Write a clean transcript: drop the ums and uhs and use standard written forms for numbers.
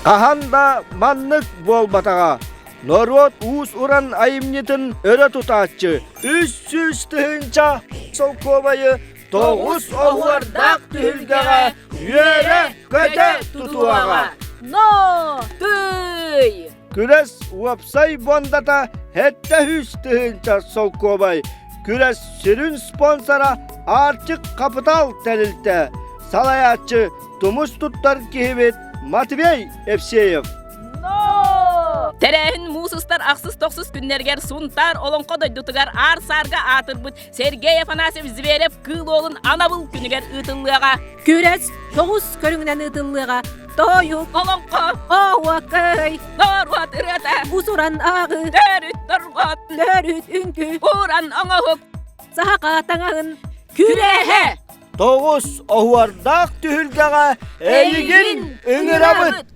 Хаһан да маннык буолбатаҕа. Норуот уус-уран айымньытын өрө тутааччы 300 тыһыынча солкуобайы тоҕус оһуордаах түһүлгэҕэ үөрэ-көтө тутуоҕа. Но! Тый! Күрэс уопсай буондата 700 тыһыынча солкуобай. Күрэс сүрүн спонсора Арчык Хапытал тэрилтэ. Салайааччы тумус туттар киһибит Матвей Евсеев. Тэрээһин муус устар ахсыс-тохсус күннэригэр Сунтаар Олоҥхо дойдутугар аар-саарга аатырбыт Сергей Афанасьевич Зверев Кыыл Уолун анабыл күнүгэр ыытыллыаҕа. Күрэс тоҕус көрүҥүнэн ыытыллыаҕа. Тойук, Олоҥхо, оһуокай, норуот ырыата, уус-уран ааҕыы, төрүт торҕот, төрүт үҥкүү, уран оҥоһук, саха таҥаһын күрэһэ. Тоҕус оһуордаах түһүлгэҕэ эйигин ыҥырабыт!